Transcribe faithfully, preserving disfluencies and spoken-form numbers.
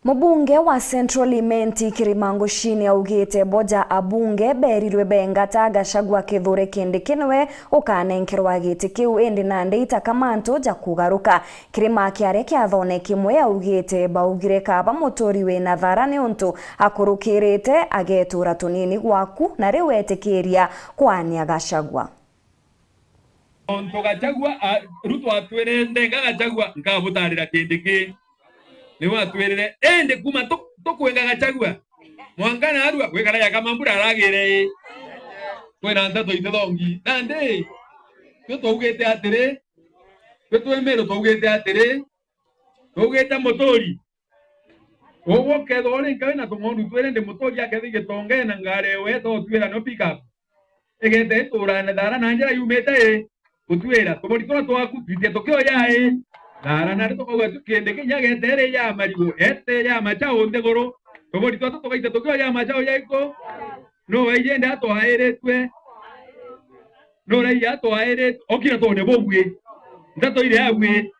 Mubunge wa Central Imenti Kirima Ngucini augite bo ja abunge berirwe bengata Gachagua Kithure Kindiki niwe ukanenkerwa giti kiu, indi nandi itaka mantu ja kugaruka. Kirima akiaria kiathone kimwe augite baugire kaba muturi wina thara niuntu akurukirite agetura tunini gwaku na riu etikiria kwania Gachagua. Ontu Gachagua, a, Ruto atwirire, "Ndenga Gachagua, nkabutarira Kindiki." Niwe atwirire, indi kuma tu-, tukwenga Gachagua, mwanka narua gwikara ya Kamambura aragire ii. Kwina nteto itithongi. Nandi, twi twaugite atiri, twi twi Meru twaugite atiri, twaugite muturi. Ugwe ukethirwa uri nkawe na tung'ondu twiri, ndi muturi akethirwa gitongene na ngari ewe, totwira no pick up. Igete iturane thara na njira yumite ii, gutwira tuburi twa twaku, twitie tukioya ii. Thara nari tukauga tu Kindiki kinya gete iri ya marigu, ete ya machau nthiguru. Tuburi twatu tugaite tukioya machau jaiku. No waije ndi atwairitwe. No raija atwairitwe. Okira tone bubwi. Nteto iri abwi.